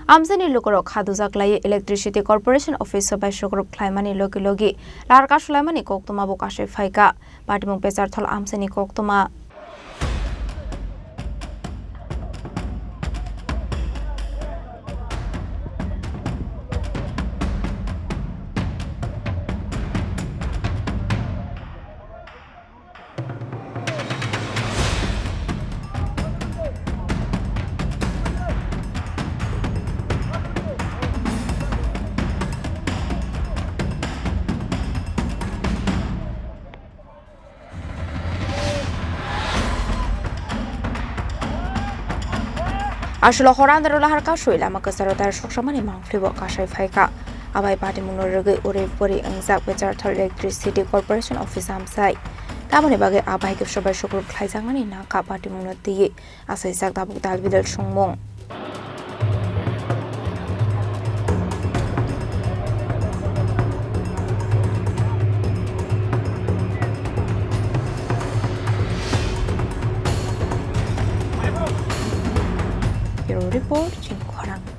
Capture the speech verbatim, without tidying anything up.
Amchaini lukurok kha dujak laiwi Electricity Corporation Office o bai sukrub khlaimani logi logi lar kasulaimani koktwma bo kasui phaikha. Patimung Pecharthal amchaini koktwma. Aswk hor andaro lahar kasui lama kwcharo tar soksamani mangpili bo kasai phaikha. Abai patimungno rwgwi uri puri wngjak Pecharthal Electricity Corporation Office amchai. Tamoni bagwi abai khe sobai sukrub khlaijakmani nangkha patimungno twiwi asaijak tabuk dalbidal songmung. Bureau Report, Chini Khorang.